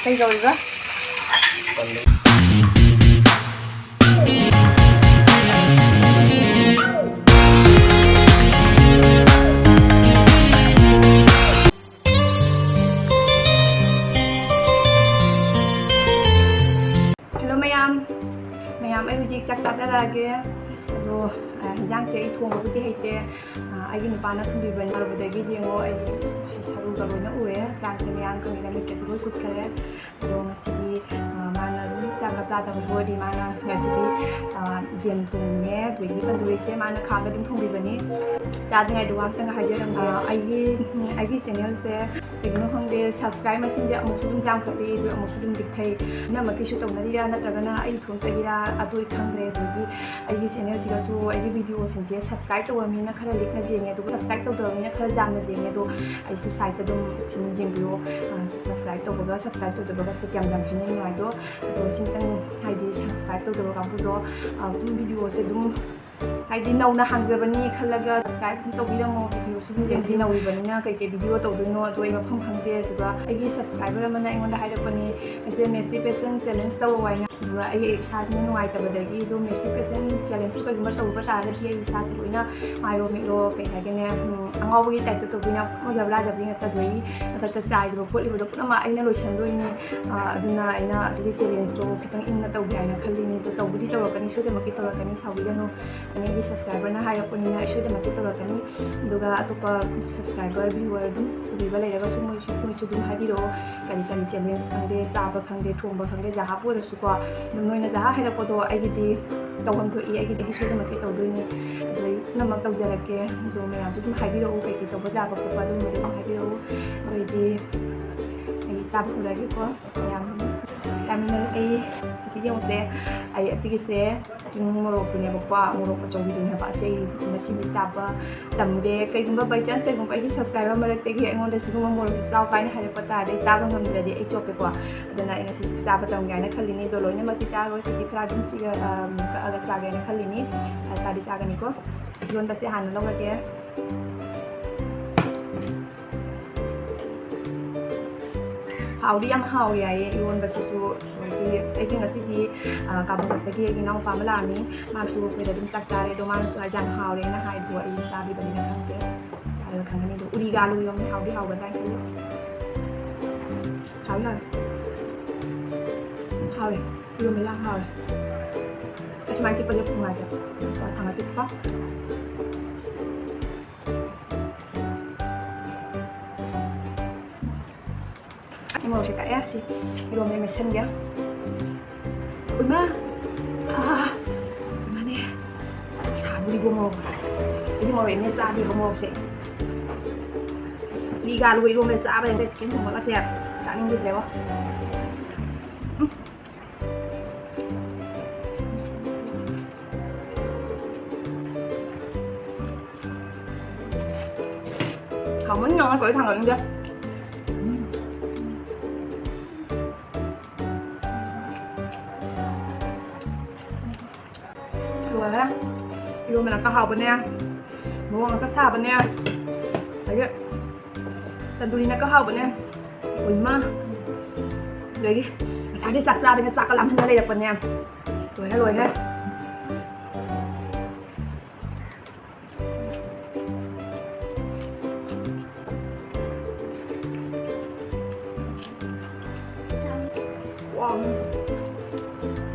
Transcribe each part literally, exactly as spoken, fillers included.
ꯀꯩꯗꯧꯔꯤꯕ? Hello ꯃꯌꯥꯝ, ꯃꯌꯥꯝ ꯑꯩ ꯍꯧꯖꯤꯛ ꯆꯥꯛ ꯆꯥꯊꯔꯛꯑꯒꯦ꯫ ꯑꯗꯣ, ꯑ, ꯍꯤꯟꯖꯥꯡꯁꯦ ꯑꯩ ꯊꯣꯡꯕꯕꯨꯗꯤ ꯍꯩꯇꯦ꯫ ꯑ, ꯑꯩꯒꯤ ꯅꯨꯄꯥꯅ ꯊꯣꯡꯕꯤꯕꯅꯤ꯫ ꯍꯥꯏꯕꯗꯒꯤ ꯌꯦꯡꯉꯣ, ꯑꯩ ꯁꯤ ꯁꯔꯨꯒ ꯂꯣꯏꯅ ꯎꯔꯦ꯫ ꯆꯥꯛꯁꯦ ꯃꯌꯥꯝ ꯀꯪꯉꯦ, ꯃꯤꯠꯀꯁꯦ ꯂꯣꯏ ꯀꯨꯠꯈꯔꯦ꯫ ꯑꯗꯣ ꯉꯁꯤꯗꯤ, ꯑ, ꯃꯥꯅ ꯑꯗꯨꯝ ꯆꯥꯛꯀ ꯆꯥꯗꯕ ꯑꯣꯏꯔꯗꯤ ꯃꯥꯅ ꯉꯁꯤꯗꯤ, ꯑ, ꯌꯦꯟ ꯊꯣꯡꯉꯦ꯫ ꯑꯗꯒꯤ ꯇꯟꯗꯨꯔꯤꯁꯦ ꯃꯥꯅ ꯈꯥꯛꯑꯒ ꯑꯗꯨꯝ ꯊꯣꯡꯕꯤꯕꯅꯤ꯫ ꯆꯥꯗ꯭ꯔꯤꯉꯩꯗ ꯋꯥ ꯑꯝꯇꯪꯒ ꯍꯥꯏꯖꯔꯝꯒꯦ꯫ ꯑ, ꯑꯩꯒꯤ, ꯑꯩꯒꯤ channelꯁꯦ ꯀꯩꯒꯤꯅꯣ ꯈꯪꯗꯦ, subscribe ꯃꯁꯤꯡꯁꯦ ꯑꯃꯨꯛꯁꯨ ꯑꯗꯨꯝ ꯌꯥꯝꯈꯠꯂꯤ, ꯑꯗꯨ ꯑꯃꯨꯛꯁꯨ ꯑꯗꯨꯝ ꯄꯤꯛꯊꯩ꯫ ꯄꯨꯝꯅꯃꯛꯀꯤꯁꯨ ꯇꯧꯅꯔꯤꯔꯥ ꯅꯠꯇ꯭ꯔꯒꯅ ꯑꯩ ꯏꯊꯣꯝꯇꯒꯤꯔꯥ ꯑꯗꯨ ꯑꯩ ꯈꯪꯗ꯭ꯔꯦ꯫ ꯑꯗꯒꯤ ꯑꯩꯒꯤ channelꯁꯤꯒꯁꯨ ꯑꯩꯒꯤ videoꯁꯤꯡꯁꯦ subscribe ꯇꯧꯕ ꯃꯤꯅ ꯈꯔ ꯂꯤꯛꯅ ꯌꯦꯡꯉꯦ, ꯑꯗꯨꯒ subscribe ꯇꯧꯗꯕ ꯃꯤꯅ ꯈꯔ ꯌꯥꯝꯅ ꯌꯦꯡꯉꯦ꯫ ꯑꯗꯣ ꯑꯩ ꯁꯤ sideꯇ ꯑꯗꯨꯝ ꯁꯨꯝ ꯌꯦꯡꯕꯤꯌꯣ꯫ ꯑ, subscribe ꯇꯧꯕꯒ subscribe ꯇꯧꯗꯕꯒꯁꯦ ꯀꯌꯥꯝ ꯌꯥꯝ ꯈꯦꯠꯅꯩꯅꯣ ꯍꯥꯏꯗꯣ꯫ ꯑꯗꯣ ꯁꯤꯝꯇꯪ ꯍꯥꯏꯗꯤ subscribe ꯇꯧꯗꯕ ꯀꯥꯡꯕꯨꯗꯣ, ꯑ, ꯑꯗꯨꯝ videoꯁꯦ ꯑꯗꯨꯝ ꯍꯥꯏꯗꯤ ꯅꯧꯅ ꯍꯥꯡꯖꯕꯅꯤ ꯈꯜꯂꯒ subscribe ꯑꯗꯨꯝ ꯇꯧꯕꯤꯔꯝꯃꯣ꯫ Videoꯁꯨ ꯑꯗꯨꯝ ꯌꯦꯡꯕꯤ꯫ ꯅꯧꯔꯤꯕꯅꯤꯅ ꯀꯩꯀꯩ video ꯇꯧꯗꯣꯏꯅꯣ ꯑꯗꯨ ꯑꯩ ꯃꯐꯝ ꯈꯪꯗꯦ꯫ ꯑꯗꯨꯒ ꯑꯩꯒꯤ subscriber ꯑꯃꯅ ꯑꯩꯉꯣꯟꯗ ꯍꯥꯏꯔꯛꯄꯅꯤ, "ꯑꯩꯁꯦ Messy Fashion challenge ꯇꯧꯔꯣ" ꯍꯥꯏꯅ꯫ ꯑꯗꯨꯒ ꯑꯩ ꯏꯁꯥꯁꯤꯅ ꯅꯨꯡꯉꯥꯏꯇꯕꯗꯒꯤ ꯑꯗꯨꯝ Messy Fashion challengeꯇꯨ ꯀꯩꯒꯨꯝꯕ ꯇꯧꯕ ꯇꯥꯔꯒꯗꯤ ꯑꯩ ꯏꯁꯥꯁꯦ ꯂꯣꯏꯅ ꯃꯥꯏꯔꯣ ꯃꯤꯠꯂꯣ ꯀꯩ ꯍꯥꯏꯒꯅꯤ, ꯎꯝ, ꯑꯉꯥꯎꯕꯒꯤ typeꯇ ꯇꯧꯗꯣꯏꯅ ꯃꯣꯖꯥ ꯕ꯭ꯂꯥꯖꯥꯕꯤ ꯉꯥꯛꯇ ꯂꯣꯏ ꯃꯊꯛꯇ ꯆꯥꯏꯕ ꯈꯣꯠꯂꯤꯕꯗꯣ ꯄꯨꯝꯅꯃꯛ ꯑꯩꯅ ꯂꯣꯏꯁꯟꯗꯣꯏꯅꯤ꯫ ꯑ, ꯑꯗꯨꯅ ꯑꯩꯅ ꯑꯗꯨꯒꯤ challengeꯇꯣ ꯈꯤꯇꯪ ꯏꯪꯅ ꯇꯧꯒꯦ ꯍꯥꯏꯅ ꯈꯜꯂꯤꯅꯤ꯫ ꯑꯗꯣ ꯇꯧꯕꯨꯗꯤ ꯇꯧꯔꯛꯀꯅꯤ, ꯁꯣꯏꯗꯅꯃꯛꯀꯤ ꯇꯧꯔꯛꯀꯅꯤ, ꯁꯥꯎꯕꯤꯒꯅꯨ꯫ ꯑꯩꯒꯤ subscriberꯅ ꯍꯥꯏꯔꯛꯄꯅꯤꯅ ꯑꯩ ꯁꯣꯏꯗꯅꯃꯛꯀꯤ ꯇꯧꯔꯛꯀꯅꯤ꯫ ꯑꯗꯨꯒ ꯑꯇꯣꯞꯄ subscriber, viewer ꯑꯗꯨꯝ ꯎꯕꯤꯕ ꯂꯩꯔꯒꯁꯨ ꯃꯣꯏꯁꯨ, ꯃꯣꯏꯁꯨ ꯑꯗꯨꯝ ꯍꯥꯏꯕꯤꯔꯛꯑꯣ꯫ ꯀꯔꯤ ꯀꯔꯤ challenge ꯈꯪꯗꯦ, ꯆꯥꯕ ꯈꯪꯗꯦ, ꯊꯣꯡꯕ ꯈꯪꯗꯦ, ꯖꯍꯥꯕꯨ ꯑꯣꯏꯔꯁꯨꯀꯣ, ꯑꯗꯨꯝ ꯅꯣꯏꯅ ꯖꯍꯥ ꯍꯥꯏꯔꯛꯄꯗꯣ ꯑꯩꯒꯤꯗꯤ ꯇꯧꯐꯝ ꯊꯣꯛꯏ, ꯑꯩꯒꯤꯗꯤ ꯁꯣꯏꯗꯅꯃꯛꯀꯤ ꯇꯧꯗꯣꯏꯅꯤ꯫ ꯑꯗꯨꯗꯩ ꯄꯨꯝꯅꯃꯛ ꯇꯧꯖꯔꯛꯀꯦ꯫ ꯑꯗꯣ ꯃꯌꯥꯝꯁꯨ ꯑꯗꯨꯝ ꯍꯥꯏꯕꯤꯔꯛꯑꯣ, ꯀꯩꯀꯩ ꯇꯧꯕ ꯌꯥꯕ ꯈꯣꯠꯄ ꯑꯗꯨꯝꯕꯗꯣ ꯑꯗꯨꯝ ꯍꯥꯏꯕꯤꯔꯛꯑꯣ꯫ ꯑꯗꯨꯑꯣꯏꯗꯤ ꯑꯩ ꯆꯥꯕ ꯍꯧꯔꯒꯦꯀꯣ꯫ ꯃꯌꯥꯝ ꯆꯥꯃꯤꯟꯅꯔꯁꯤ꯫ ꯑꯁꯤ ꯌꯦꯡꯉꯨꯁꯦ, ꯑꯩ ꯑꯁꯤꯒꯤꯁꯦ ꯆꯤꯡ ꯃꯣꯔꯣꯛꯇꯨꯅꯦꯕꯀꯣ, ꯃꯣꯔꯣꯛ ꯑꯆꯧꯕꯤꯗꯨꯅꯦꯕ꯫ ꯑꯁꯤ ꯑꯩ ꯉꯁꯤꯗꯤ ꯆꯥꯕ ꯇꯝꯒꯦ꯫ ꯀꯩꯒꯨꯝꯕ by chance ꯀꯩꯒꯨꯝꯕ ꯑꯩꯒꯤ subscriber ꯃꯔꯛꯇꯒꯤ ꯑꯩꯉꯣꯟꯗ ꯁꯤꯒꯨꯝꯕ ꯃꯣꯔꯣꯛꯁꯦ ꯆꯥꯎ ꯀꯥꯏꯅ ꯍꯥꯏꯔꯛꯄ ꯇꯥꯔꯗꯤ ꯑꯩ ꯆꯥꯕ ꯉꯝꯗ꯭ꯔꯗꯤ ꯑꯩ ꯆꯣꯞꯄꯦꯀꯣ꯫ ꯑꯗꯨꯅ ꯑꯩ ꯉꯁꯤꯁꯦ ꯆꯥꯕ ꯇꯝꯒꯦ ꯍꯥꯏꯅ ꯈꯜꯂꯤꯅꯤ꯫ ꯑꯗꯣ ꯂꯣꯏꯅꯃꯛꯇꯤ ꯆꯥꯔꯣꯏ, ꯈꯖꯤꯛ ꯈꯔ ꯑꯗꯨꯝ ꯁꯤꯒ, ꯑ, ꯀꯛꯑꯒ ꯆꯥꯒꯦ ꯍꯥꯏꯅ ꯈꯜꯂꯤꯅꯤ꯫ ꯑ, ꯆꯥꯗꯤ ꯆꯥꯒꯅꯤꯀꯣ꯫ ꯏꯔꯣꯟꯕꯁꯦ ꯍꯥꯟꯅ ꯂꯧꯔꯒꯦ꯫ ꯍꯥꯎꯗꯤ ꯌꯥꯝ ꯍꯥꯎꯋꯦ ꯍꯥꯏꯌꯦ ꯏꯔꯣꯟꯕꯁꯤꯁꯨ꯫ ꯑꯗꯒꯤ ꯑꯩꯒꯤ ꯉꯁꯤꯗꯤ, ꯑ, ꯀꯥꯕꯨ ꯉꯁꯤꯗꯒꯤ ꯑꯩꯒꯤ ꯏꯅꯥꯎꯄꯥ ꯑꯃ ꯂꯥꯛꯑꯝꯃꯤ꯫ ꯃꯥꯁꯨ ꯑꯩꯈꯣꯏꯗ ꯑꯗꯨꯝ ꯆꯥꯛ ꯆꯥꯔꯦ꯫ ꯑꯗꯣ ꯃꯥꯅꯁꯨ ꯍꯥꯏꯗꯤ ꯌꯥꯝ ꯍꯥꯎꯔꯦꯅ ꯍꯥꯏꯕꯗꯣ ꯑꯩ ꯆꯥꯗ꯭ꯔꯤꯕꯅꯤꯅ ꯈꯪꯗꯦ꯫ ꯆꯥꯔꯒ ꯈꯪꯒꯅꯤ꯫ ꯑꯗꯣ ꯎꯔꯤꯒ ꯑꯂꯨ ꯌꯣꯝꯃꯤ꯫ ꯍꯥꯎꯗꯤ ꯍꯥꯎꯒꯗ꯭ꯔꯥ ꯍꯥꯏꯅ ꯈꯜꯂꯤ꯫ ꯍꯥꯎꯋꯤ, ꯍꯥꯎꯋꯤ꯫ ꯍꯥꯎꯋꯦ꯫ ꯏꯔꯣꯟꯕ ꯌꯥꯝ ꯍꯥꯎꯋꯦ꯫ ꯑꯁꯨꯃꯥꯏꯅ ꯆꯤꯛꯄꯁꯦ ꯅꯨꯡꯉꯥꯏꯇꯦ꯫ ꯊꯥꯡꯒꯠ ꯆꯤꯛꯄ꯫ ꯑꯩ ꯃꯣꯔꯣꯛꯁꯦ ꯀꯛꯑꯦ꯫ ꯁꯤ ꯏꯔꯣꯝꯕ ꯃꯦꯠꯁꯟꯒꯦ꯫ ꯏꯃꯥ! ꯑꯥ! ꯏꯃꯥꯅꯦ! ꯁꯥꯗꯣꯔꯤꯕꯣ ꯃꯣꯔꯣꯛ꯫ ꯑꯩꯗꯤ ꯃꯣꯔꯣꯛ ꯌꯥꯝ ꯆꯥꯗꯦꯕ ꯃꯣꯔꯣꯛꯁꯦ꯫ ꯎꯔꯤꯒ ꯑꯂꯨꯒ ꯏꯔꯣꯝꯕ ꯆꯥꯕ ꯌꯥꯗꯦ꯫ ꯆꯤꯛꯀꯟ ꯊꯣꯡꯕꯒꯁꯦ ꯆꯥꯅꯤꯡꯈꯤꯗ꯭ꯔꯦꯕꯣ꯫ ꯎꯝ꯫ ꯍꯥꯎꯃꯟꯗꯅ ꯀꯔꯤ ꯊꯥꯡꯒꯠꯅꯤꯡꯗꯦ꯫ ꯎꯝ꯫ ꯂꯣꯏꯔꯦ꯫ ꯏꯔꯣꯟꯕꯅ ꯈꯔ ꯍꯥꯎꯕꯅꯦ, ꯃꯣꯔꯣꯛꯅ ꯈꯔ ꯁꯥꯕꯅꯦ, ꯑꯗꯒꯤ ꯇꯟꯗꯨꯔꯤꯅ ꯈꯔ ꯍꯥꯎꯕꯅꯦ꯫ ꯏꯃꯥ! ꯑꯗꯒꯤ ꯉꯁꯥꯏꯗꯩ ꯆꯥꯛ ꯆꯥꯕꯅꯤꯅ ꯆꯥꯛꯀ ꯂꯥꯝꯍꯟꯗ ꯂꯩꯔꯛꯄꯅꯦ꯫ ꯂꯣꯏꯔꯦ, ꯂꯣꯏꯔꯦ꯫ ꯋꯥꯎ꯫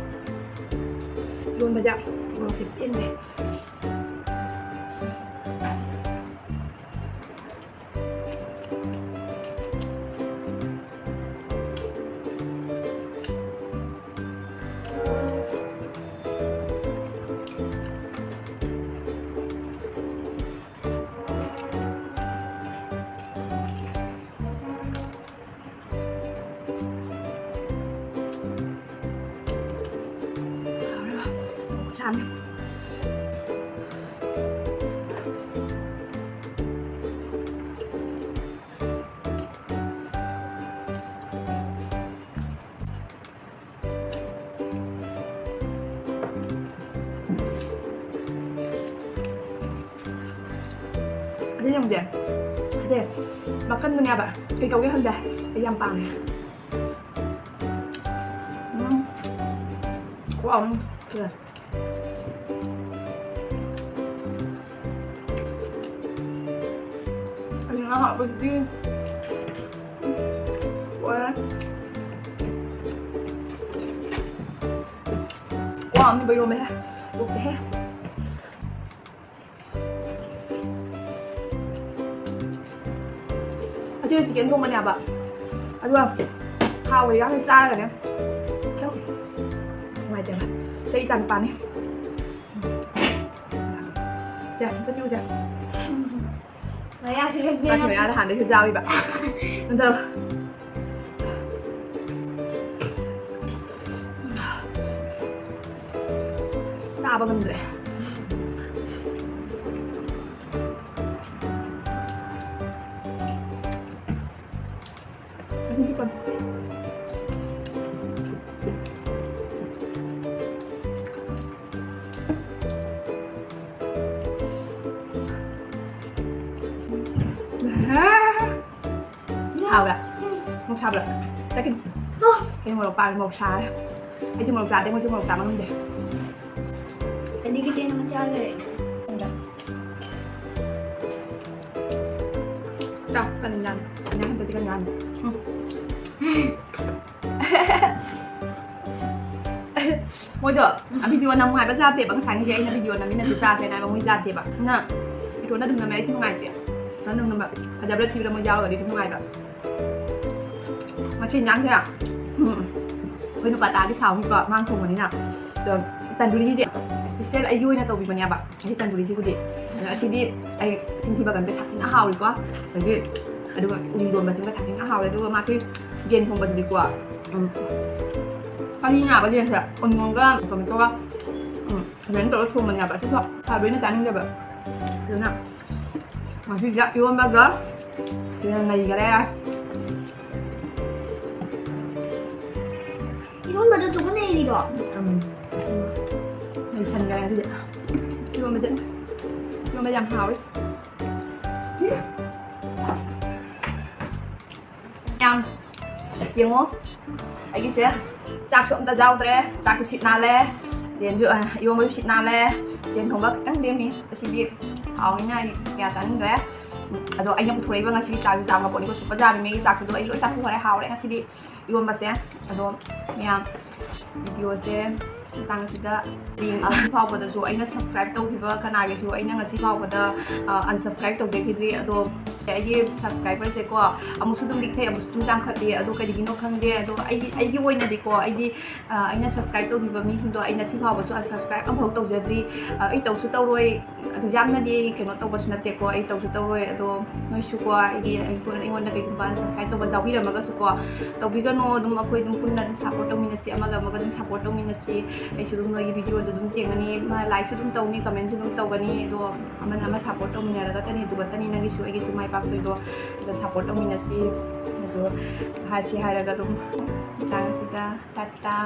ꯏꯔꯣꯟꯕꯗ ꯃꯣꯔꯣꯛꯁꯦ ꯄꯦꯟꯗꯦ꯫ ꯑꯁꯤ ꯌꯦꯡꯉꯨꯁꯦ꯫ ꯁꯦ, ꯃꯀꯟꯗꯨꯅꯦꯕ꯫ ꯀꯩ ꯀꯧꯒꯦ ꯈꯪꯗꯦ꯫ ꯑꯩ ꯌꯥꯝ ꯄꯥꯝꯃꯦ꯫ ꯎꯝ꯫ ꯈꯨꯍꯥꯎ ꯑꯃ꯫ ꯁꯦ꯫ ꯑꯩ ꯉꯥ ꯍꯥꯞꯄꯗꯤ ꯂꯣꯏꯔꯦ꯫ ꯈꯨꯍꯥꯎ ꯑꯃꯅꯤꯕ ꯏꯔꯣꯝꯕꯁꯦ꯫ ꯂꯣꯏꯔꯦꯍꯦ꯫ ꯑꯁꯤꯅ ꯆꯤꯀꯦꯟ ꯊꯣꯡꯕꯅꯦꯕ꯫ ꯑꯗꯨꯒ ꯊꯥꯎꯒ ꯌꯥꯝꯅ ꯆꯥꯔꯒꯅꯦ꯫ ꯈꯤꯇꯪ ꯅꯨꯡꯉꯥꯏꯇꯦꯕ꯫ ꯆꯍꯤ ꯇꯥꯟ ꯄꯥꯅꯤ꯫ ꯁꯦ, ꯑꯝꯇ ꯆꯤꯛꯎꯁꯦ꯫ ꯃꯌꯥꯁꯨ ꯍꯦꯛ ꯃꯥꯁꯨ ꯃꯌꯥꯗ ꯍꯥꯟꯅꯗꯩꯁꯨ ꯌꯥꯎꯔꯤꯕ꯫ ꯅꯠꯇ꯭ꯔꯣ? ꯆꯥꯕ ꯉꯝꯗ꯭ꯔꯦ꯫ ꯍꯥꯎꯕ꯭ꯔꯥ? ꯃꯣꯔꯣꯛ ꯁꯥꯕ꯭ꯔꯥ? ꯆꯥꯈꯤꯅꯤ꯫ ꯑꯩ ꯃꯣꯔꯣꯛ ꯄꯥꯝꯃꯦ, ꯃꯣꯔꯣꯛ ꯁꯥꯔꯦ꯫ ꯑꯩꯗꯤ ꯃꯣꯔꯣꯛ ꯆꯥꯗꯦ, ꯃꯣꯏꯁꯨ ꯃꯣꯔꯣꯛ ꯆꯥꯕ ꯉꯝꯗꯦ꯫ ꯑꯗꯒꯤ ꯀꯩꯅꯣ ꯃꯆꯥ ꯂꯩꯔꯦ꯫ ꯆꯥꯛ ꯀꯟ ꯌꯥꯅꯤ꯫ ꯀꯟ ꯌꯥꯅꯤ꯫ ꯎꯝ꯫ ꯃꯣꯏꯗꯣ ꯚꯤꯗꯤꯑꯣ ꯅꯝꯃꯨ ꯍꯥꯏꯕ ꯌꯥꯗꯦꯕ꯫ ꯉꯁꯥꯏꯒꯤ ꯑꯩꯅ ꯚꯤꯗꯤꯑꯣ ꯅꯝꯃꯤꯟꯅꯁꯤ ꯆꯥꯁꯦꯅ ꯍꯥꯏꯕ ꯃꯣꯏ ꯌꯥꯗꯦꯕ꯫ ꯑꯗꯨꯅ ꯏꯇꯣꯝꯗ ꯑꯗꯨꯝ ꯅꯝꯃꯦ꯫ ꯑꯩꯁꯨ ꯅꯨꯡꯉꯥꯏꯇꯦ꯫ ꯏꯇꯣꯝꯗ ꯑꯗꯨꯝ ꯅꯝꯕ ꯐꯖꯕ꯭ꯔꯥ ꯊꯤꯕ꯭ꯔꯥ ꯃꯣꯏ ꯌꯥꯎꯔꯒꯗꯤ ꯑꯗꯨꯝ ꯅꯨꯡꯉꯥꯏꯕ꯫ ꯃꯁꯤ ꯏꯟꯖꯥꯡꯁꯦ, ꯎꯝ, ꯑꯩꯈꯣꯏ ꯅꯨꯄꯥ ꯇꯥꯗꯤ ꯁꯥꯎꯅꯤꯀꯣ, ꯃꯥꯅ ꯊꯣꯡꯕꯅꯤꯅ꯫ ꯑꯗꯣ ꯇꯟꯗꯨꯔꯤꯁꯤꯗꯤ ꯏꯁꯄꯤꯁꯦꯜ ꯑꯩꯒꯤ ꯑꯣꯏꯅ ꯇꯧꯕꯤꯕꯅꯦꯕ꯫ ꯑꯁꯤ ꯇꯟꯗꯨꯔꯤꯁꯤꯕꯨꯗꯤ꯫ ꯑꯗꯣ ꯑꯁꯤꯗꯤ ꯑꯩ ꯆꯤꯟ ꯊꯤꯕ ꯀꯩꯝꯇ ꯁꯥꯊꯤꯅ ꯍꯥꯎꯔꯤꯀꯣ꯫ ꯑꯗꯒꯤ ꯑꯗꯨꯒ ꯎꯅꯤ ꯏꯔꯣꯟꯕꯁꯤꯃꯒ ꯁꯥꯊꯤꯅ ꯍꯥꯎꯔꯦ꯫ ꯑꯗꯨꯒ ꯃꯥꯒꯤ ꯌꯦꯟ ꯊꯣꯡꯕꯁꯤꯗꯤꯀꯣ, ꯎꯝ, ꯀꯔꯤ ꯉꯥꯕ ꯌꯦꯟꯁꯦ, onion ꯒ tomato ꯒ, ꯎꯝ, ꯑꯗꯨꯃꯥꯏꯅ ꯇꯧꯔꯒ ꯊꯣꯡꯕꯅꯦꯕ꯫ ꯑꯁꯤꯁꯨ ꯁꯥꯕ ꯑꯩꯅ ꯆꯥꯅꯤꯡꯗꯕ꯫ ꯑꯗꯨꯅ ꯉꯁꯤꯗꯤ ꯏꯔꯣꯟꯕꯒ ꯁꯤꯅ ꯅꯩꯈꯔꯦ꯫ ꯏꯔꯣꯟꯕꯗꯨ ꯊꯨꯒ ꯅꯩꯔꯤꯔꯣ? ꯎꯝ꯫ ꯅꯩꯁꯟꯈꯔꯦ ꯉꯁꯤꯗꯤ꯫ ꯏꯔꯣꯟꯕꯗꯤ, ꯏꯔꯣꯟꯕ ꯌꯥꯝ ꯍꯥꯎꯋꯤ꯫ ꯌꯦꯡꯉꯣ, ꯑꯩꯒꯤꯁꯦ ꯆꯥꯛꯁꯨ ꯑꯝꯇ ꯌꯥꯎꯗ꯭ꯔꯦ꯫ ꯆꯥꯛꯁꯨ ꯁꯤꯠ ꯅꯥꯜꯂꯦ, ꯌꯦꯟꯁꯨ, ꯑ, ꯏꯔꯣꯟꯕꯁꯨ ꯁꯤꯠ ꯅꯥꯜꯂꯦ꯫ ꯌꯦꯟ ꯊꯣꯡꯕ ꯈꯤꯇꯪ ꯂꯦꯝꯃꯤ, ꯑꯁꯤꯗꯤ ꯍꯥꯎꯅꯤꯅ ꯑꯩ ꯀꯌꯥ ꯆꯥꯅꯤꯡꯗ꯭ꯔꯦ꯫ ꯑꯗꯣ ꯑꯩꯅ ꯄꯨꯊꯣꯔꯛꯏꯕ ꯉꯁꯤꯒꯤ ꯆꯥꯛꯁꯤ ꯆꯥꯝꯕ ꯄꯣꯠꯅꯤꯀꯣ, ꯁꯨꯄꯔ ꯖꯥꯔꯒꯤ ꯃꯦꯒꯤ ꯆꯥꯛꯁꯤꯗꯣ ꯑꯩ ꯂꯣꯏ ꯆꯥꯊꯣꯛꯈ꯭ꯔꯦ꯫ ꯍꯥꯎꯔꯦ ꯉꯁꯤꯗꯤ ꯏꯔꯣꯟꯕꯁꯦ꯫ ꯑꯗꯣ ꯃꯌꯥꯝ, ꯚꯤꯗꯤꯑꯣꯁꯦ ꯃꯇꯥꯡꯁꯤꯗ ꯌꯦꯡ-, ꯉꯁꯤ ꯐꯥꯎꯕꯗꯁꯨ ꯑꯩꯅ subscribe ꯇꯧꯈꯤꯕ ꯀꯅꯥꯒꯤꯁꯨ ꯑꯩꯅ ꯉꯁꯤ ꯐꯥꯎꯕꯗ, ꯑ, unsubscribe ꯇꯧꯖꯈꯤꯗ꯭ꯔꯤ꯫ ꯑꯗꯣ ꯑꯩꯒꯤ subscriberꯁꯦꯀꯣ ꯑꯃꯨꯛꯁꯨ ꯑꯗꯨꯝ ꯂꯤꯛꯊꯩ, ꯑꯃꯨꯛꯁꯨ ꯑꯗꯨꯝ ꯆꯥꯡꯈꯠꯂꯤ꯫ ꯑꯗꯣ ꯀꯔꯤꯒꯤꯅꯣ ꯈꯪꯗꯦ꯫ ꯑꯗꯣ ꯑꯩꯒꯤ, ꯑꯩꯒꯤ ꯑꯣꯏꯅꯗꯤꯀꯣ, ꯑꯩꯗꯤ, ꯑ, ꯑꯩꯅ subscribe ꯇꯧꯈꯤꯕ ꯃꯤꯁꯤꯡꯗꯣ ꯑꯩ ꯉꯁꯤ ꯐꯥꯎꯕꯁꯨ unsubscribe ꯑꯃꯐꯥꯎ ꯇꯧꯖꯗ꯭ꯔꯤ꯫ ꯑ, ꯑꯩ ꯇꯧꯁꯨ ꯇꯧꯔꯣꯏ꯫ ꯑꯗꯨ ꯌꯥꯝꯅꯗꯤ ꯀꯩꯅꯣ ꯇꯧꯕꯁꯨ ꯅꯠꯇꯦꯀꯣ, ꯑꯩ ꯇꯧꯁꯨ ꯇꯧꯔꯣꯏ꯫ ꯑꯗꯣ ꯅꯣꯏꯁꯨꯀꯣ, ꯑꯩꯗꯤ ꯑꯩꯉꯣꯟꯗ ꯀꯩꯒꯨꯝꯕ unsubscribe ꯇꯧꯕ ꯌꯥꯎꯕꯤꯔꯝꯃꯒꯁꯨꯀꯣ, ꯇꯧꯕꯤꯒꯅꯣ꯫ ꯑꯗꯨꯝ ꯑꯩꯈꯣꯏ ꯑꯗꯨꯝ ꯄꯨꯟꯅ ꯑꯗꯨꯝ support ꯇꯧꯃꯤꯟꯅꯁꯤ, ꯑꯃꯒ ꯑꯃꯒ ꯑꯗꯨꯝ support ꯇꯧꯃꯤꯟꯅꯁꯤ꯫ ꯑꯩꯁꯨ ꯑꯗꯨꯝ ꯅꯣꯏꯒꯤ ꯚꯤꯗꯤꯑꯣꯗꯣ ꯑꯗꯨꯝ ꯌꯦꯡꯒꯅꯤ, ꯂꯥꯏꯛꯁꯨ ꯑꯗꯨꯝ ꯇꯧꯅꯤ, ꯀꯃꯦꯟꯁꯨ ꯑꯗꯨꯝ ꯇꯧꯒꯅꯤ꯫ ꯑꯗꯣ ꯑꯃꯅ ꯑꯃ support ꯇꯧꯃꯤꯟꯅꯔꯒꯇꯅꯤ, ꯑꯗꯨꯒꯇꯅꯤ ꯅꯪꯒꯤꯁꯨ ꯑꯩꯒꯤꯁꯨ ꯃꯥꯏ ꯄꯥꯛꯇꯣꯏꯗꯣ꯫ ꯑꯗꯣ support ꯇꯧꯃꯤꯟꯅꯁꯤ꯫ ꯑꯗꯣ ꯍꯥꯏꯁꯤ ꯍꯥꯏꯔꯒ ꯑꯗꯨꯝ ꯃꯇꯥꯡ ꯑꯁꯤꯗ ꯇꯥꯇꯥ꯫